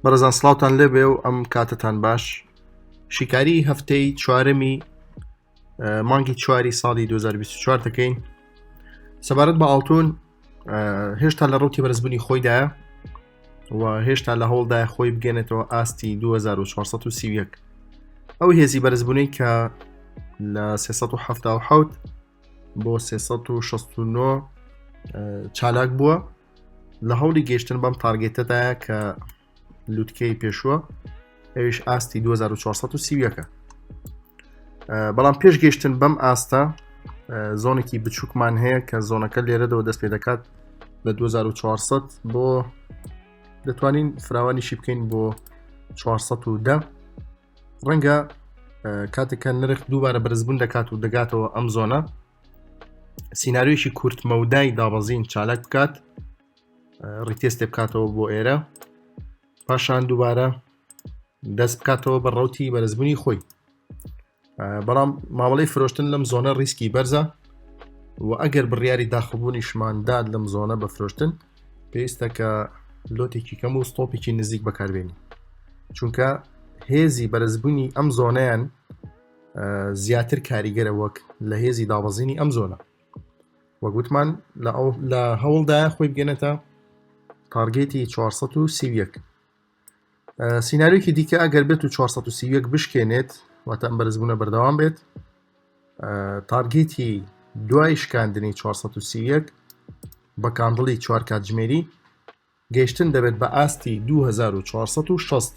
بەڕێزان سڵاوتان لێبێ و ئەم کاتتان باش شیکاری هەفتەی چوارەمی مانگی چواری ساڵی 2024 دەکەین سەبارەت بە ئاڵتون هێشتا لە ڕوتی بەرزبوونی خۆیدایە و هێشتا لە هەوڵدای خۆی بگەنێتەوە ئاستی 2431 ئەو هێزی بەرزبوونەی کە لە 377 بۆ 369 چالاک بووە لە هەوڵی گەیشتن بەم target ەدایە کە لوتکەی پێشووە ئەویش ئاستی 2431 بەڵام پێش گەیشتن بەم ئاستە zone ێکی بچووکمان هەیە کە zone ەکە لێرەدەوە دەست پێ دەکات لە 2400 بۆ دەتوانین فراوانیشی بکەین بۆ 410 ڕەنگە کاتێک کە نرخ دووبارە بەرزبوون دەکات و دەگاتەوە ئەم zone ە سیناریۆیەکی کورت مەودای دابەزین چالاک بکات retest ێ بکاتەوە بۆ ئێرە پاشان دووبارە دەست بکاتەوە بە ڕوتی بەرزبوونی خۆی بەڵام مامەڵەی فرۆشتن لەم zone ە ریسکی بەرزە و ئەگەر بڕیاری داخڵبوونیشمان داد لەم zone ە بە فرۆشتن پێویستە کە lot ێکی کەم و stop ێکی نزیک بەکاربێنی چونکە هێزی بەرزبوونی ئەم zone ەیان زیاتر کاریگەرە وەک لە هێزی دابەزینی ئەم zone ە وەگوتمان لە هەوڵدایە خۆی بگەنێتە target ی 431 سیناریۆکی دیکە ئەگەر بێت و 431 بشکێنێت واتە ئەم بەرزبوونە بەردەوام بێت target ی دوای شکاندنی 431 بە candle ی چوار کاتژمێری گەیشتن دەبێت بە ئاستی 2460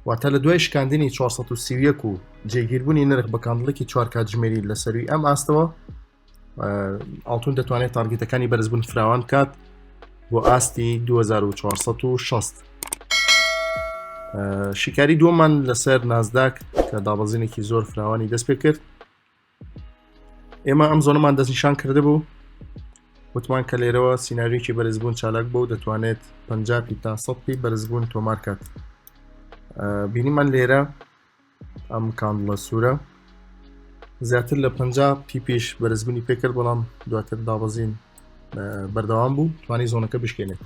واتە لە دوای شکاندنی 431 و جێگیربوونی نرخ بە candle ێکی چوار کاتژمێری لە سەروی ئەم ئاستەوە ئاڵتون دەتوانێت target ەکانی بەرزبوون فراوان بکات بۆ ئاستی 2460 شیکاری دووەمان لەسەر نازداک کە دابەزینێکی زۆر فراوانی دەست پێ کرد ئێمە ئەم zone ەمان دەستنیشان کردبوو وتمان کە لێرەوە سیناریۆکی بەرزبوون چالاک بۆ دەتوانێت 50 پی تا 100 پی بەرزبوون تۆمار کات بینیمان لێرە ئەم candle ە سوورە زیاتر لە 50 pip یش بەرزبوونی پێکرد بەڵام دواتر دابەزین بەردەوام بوو توانی zone ەکە بشکێنێت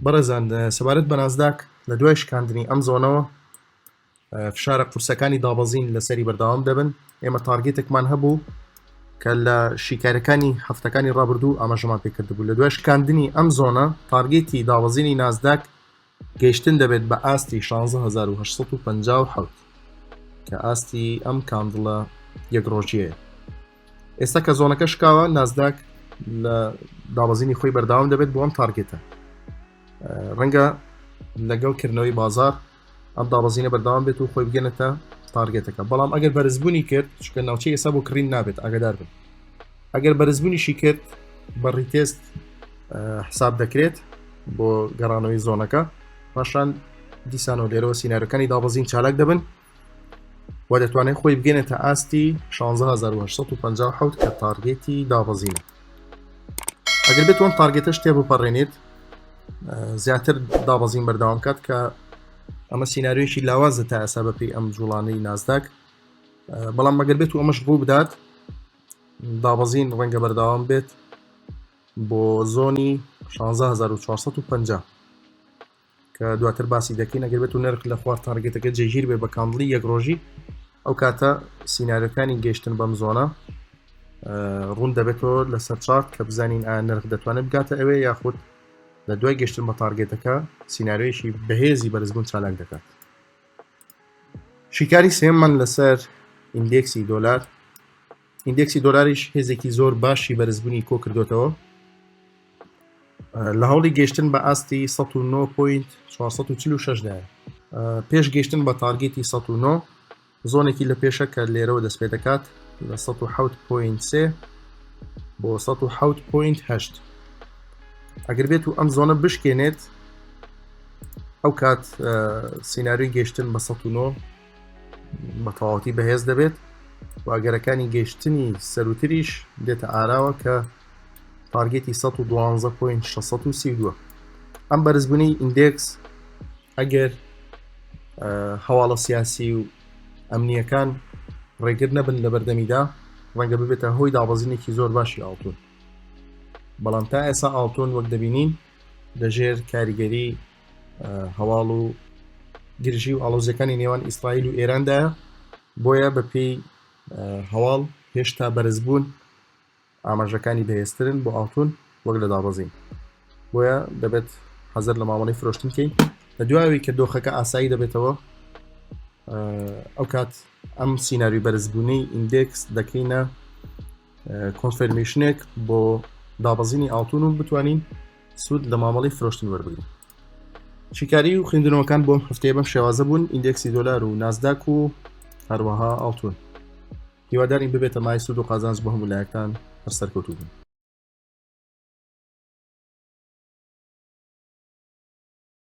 بەڕێزان سەبارەت بە نازداک لە دوای شکاندنی ئەم zone ەوە فشارە قورسەکانی دابەزین لەسەری بەردەوام دەبن ئێمە target ێکمان هەبوو کە لە شیکارەکانی هەفتەکانی ڕابردوو ئاماژەمان پێکردبوو لە دوای شکاندنی ئەم zone ە target ی دابەزینی نازداک گەیشتن دەبێت بە ئاستی 16857 کە ئاستی ئەم candle ە یەک ڕۆژیەیە ئێستا کە zone ەکە شکاوە نازداک لە دابەزینی خۆی بەرداوام دەبێت بۆ ئەم target ە ڕەنگە لەگەڵ کردنەوەی بازار ئەم دابەزینە بەردەوام بێت و خۆی بگەنێتە target ەکە بەڵام ئەگەر بەرزبوونی کرد چونکە ناوچەی ئێستا بۆ کڕین نابێت ئاگدار بن ئەگەر بەرزبوونیشی کرد بە retest حساب دەکرێت بۆ گەڕانەوەی zone ەکە پاشان دیسانەوە لێرەوە سیناریۆکانی دابەزین چالاک دەبن و دەتوانێت خۆی بگەنێتە ئاستی 16857 کە target ی دابەزینە ئەگەر بێت ئەم target ەش تێ بپەڕێنێت زیاتر دابەزین بەردەوام کات کە ئەمە سیناریۆیەکی لاوازە تا ئێستا بەپێی ئەم جوڵانەی نازداک بەڵام مەگەر بێت و ئەمەش ڕوو بدات دابەزین ڕەنگە بەردەوام بێت بۆ zone ی 16450 کە دواتر باسی دەکەین ئەگەر بێت و نرخ لە خوار target ەکە جێگیر بێ بە candle ی یەک ڕۆژی ئەو کاتە سیناریۆکانی گەیشتن بەم zone ە ڕوون دەبێتەوە لەسەر chart کە بزانین ئایا نرخ دەتوانێت بگاتە ئەوێ یاخود لە دوای گەشتن بە target ەکە سیناریۆیەکی بەهێزی بەرزبوون چالاک دەکات شیکاری سێمان لەسەر index ی دۆلار index ی دۆلاریش هێزێکی زۆر باشی بەرزبوونی کۆ کردوێتەوە لە هەوڵی گەشتن بە ئاستی 19.446 دایە پێش گەشتن بە target ی 19 zone ێکی لە پێشە کە لێرەوە دەست پێ دەکات لە 107.3 بۆ 107.8 ئەگەر بێت و ئەم zone ە بشکێنێت ئەو کات سیناریۆی گەشتن بە 109 بە تەواوەتی بەهێز دەبێت و ئەگەرەکانی گەشتنی سەروتریش دێتە ئاراوە کە target ی 112.632 ئەم بەرزبوونی index ئەگەر هەواڵە سیاسی و ئەمنیەکان ڕێگر نەبن لە بەردەمیدا ڕەنگە ببێتە هۆی دابەزینێکی زۆر باشی ئاڵتون بەڵام تا ئێسا ئاڵتون وەک دەبینین لەژێر کاریگەری هەواڵ و گرژی و ئاڵۆزیەکانی نێوان ئیسرائیل و ئێراندایە بۆیە بەپێی هەواڵ هێشتا بەرزبوون ئاماژەکانی بەهێزترن بۆ ئاڵتون وەک لە دابەزین بۆیە دەبێت حەزەر لە مامەڵی فرۆشتن کەین لە دواوی کە دۆخەکە ئاسایی دەبێتەوە ئەو کات ئەم سیناریۆی بەرزبوونەی index دەکەینە confirmation ێک بۆ دابەزینی ئاڵتون و بتوانین سوود لە مامەڵی فرۆشتن وەربگرین. شیکاری و خوێندنەوەکان بۆم هەفتەیە بەم شێوازە بوون index ی دۆلار و نازداک و هەروەها ئاڵتون. هیوادارین ببێتە مای سوود و قازانج بۆ هەموو لایەکتان هەر سەرکەوتوو بن.